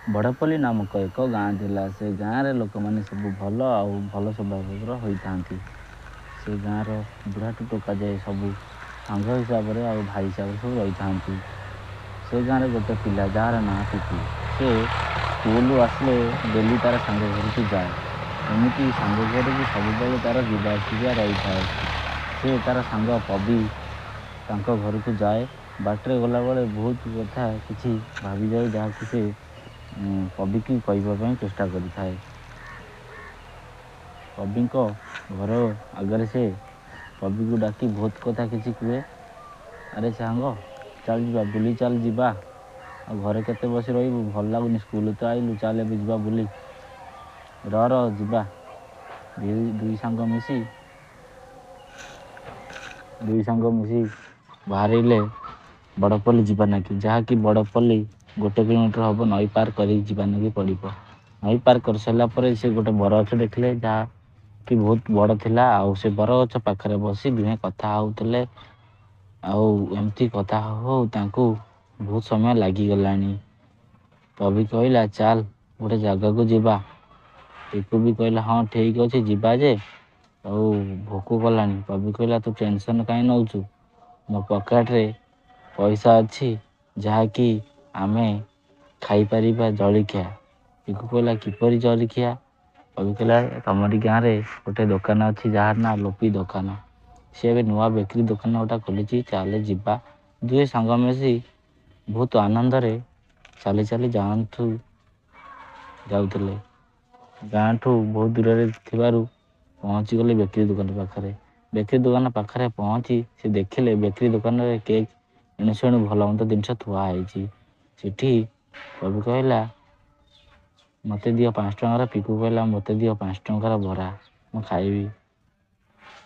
ବଡ଼ପଲ୍ଲୀ ନାମକ ଏକ ଗାଁ ଥିଲା। ସେ ଗାଁରେ ଲୋକମାନେ ସବୁ ଭଲ ଆଉ ଭଲ ସ୍ୱଭାବର ହୋଇଥାନ୍ତି। ସେ ଗାଁର ବୁଢ଼ାଠୁ ଟୋକା ଯାଏ ସବୁ ସାଙ୍ଗ ହିସାବରେ ଆଉ ଭାଇ ହିସାବରେ ସବୁ ରହିଥାନ୍ତି। ସେ ଗାଁରେ ଗୋଟେ ପିଲା ଯାହାର ନାଁ ପିକୁ, ସେ ସ୍କୁଲରୁ ଆସିଲେ ଡେଲି ତା'ର ସାଙ୍ଗ ଘରକୁ ଯାଏ। ଏମିତି ସାଙ୍ଗ ଘରକୁ ସବୁବେଳେ ତା'ର ଯିବା ଆସିବା ରହିଥାଏ। ସେ ତା'ର ସାଙ୍ଗ ପବି ତାଙ୍କ ଘରକୁ ଯାଏ। ବାଟରେ ଗଲାବେଳେ ବହୁତ କଥା କିଛି ଭାବିଯାଏ, ଯାହାକି ସେ ପବିକି କହିବା ପାଇଁ ଚେଷ୍ଟା କରିଥାଏ। ପବିଙ୍କ ଘର ଆଗରେ ସେ ପବିକୁ ଡାକି ବହୁତ କଥା କିଛି କୁହେ। ଆରେ ସାଙ୍ଗ, ଚାଲ ଯିବା ବୁଲି, ଚାଲ ଯିବା, ଆଉ ଘରେ କେତେ ବସି ରହିବୁ, ଭଲ ଲାଗୁନି, ସ୍କୁଲ ତ ଆଇଲୁ, ଚାଲ ଏବେ ଯିବା ବୁଲି। ର ର ଯିବା। ଦୁଇ ସାଙ୍ଗ ମିଶି ବାହାରିଲେ ବଡ଼ପଲ୍ଲୀ ଯିବା ନାକି, ଯାହାକି ବଡ଼ପଲ୍ଲୀ 1 କିଲୋମିଟର ହେବ, ନଈ ପାର କରିକି ଯିବା ନାକି ପଡ଼ିବ। ନଈ ପାର କରିସାରିଲା ପରେ ସେ ଗୋଟେ ବରଗଛ ଦେଖିଲେ, ଯାହାକି ବହୁତ ବଡ଼ ଥିଲା, ଆଉ ସେ ବରଗଛ ପାଖରେ ବସି ଦୁହେଁ କଥା ହେଉଥିଲେ। ଆଉ ଏମିତି କଥା ହଉ ହଉ ତାଙ୍କୁ ବହୁତ ସମୟ ଲାଗିଗଲାଣି। ପବି କହିଲା, ଚାଲ ଗୋଟେ ଜାଗାକୁ ଯିବା। ପିକୁ ବି କହିଲା, ହଁ ଠିକ୍ ଅଛି ଯିବା ଯେ, ଆଉ ଭୋକ କଲାଣି। ପବି କହିଲା, ତୁ ଟେନସନ୍ କାହିଁ ନେଉଛୁ, ମୋ ପକେଟରେ ପଇସା ଅଛି ଯାହାକି ଆମେ ଖାଇପାରିବା ଜଳଖିଆ। ପିକୁ କହିଲା, କିପରି ଜଳଖିଆ? ପବି କହିଲା, ତମରି ଗାଁରେ ଗୋଟେ ଦୋକାନ ଅଛି ଯାହାର ନାଁ ଲୋପି ଦୋକାନ, ସେ ଏବେ ନୂଆ ବେକରୀ ଦୋକାନ ଗୋଟେ ଖୋଲିଛି, ଚାଲେ ଯିବା। ଦୁହେଁ ସାଙ୍ଗ ମିଶି ବହୁତ ଆନନ୍ଦରେ ଚାଲି ଚାଲି ଯାଆନ୍ତୁ ଯାଉଥିଲେ। ଗାଁଠୁ ବହୁତ ଦୂରରେ ଥିବାରୁ ପହଞ୍ଚିଗଲେ ବେକରୀ ଦୋକାନ ପାଖରେ। ବେକରୀ ଦୋକାନ ପାଖରେ ପହଞ୍ଚି ସେ ଦେଖିଲେ ବେକରୀ ଦୋକାନରେ କେକ୍ ଏଣୁ ସେଣୁ ଭଲ ମନ୍ଦ ଜିନିଷ ଥୁଆ ହେଇଛି। ସେଠି କବି କହିଲା, ମୋତେ ଦିଅ 5 ଟଙ୍କାର, ପିକୁ କହିଲା, ମୋତେ ଦିଅ 5 ଟଙ୍କାର ବରା, ମୁଁ ଖାଇବି।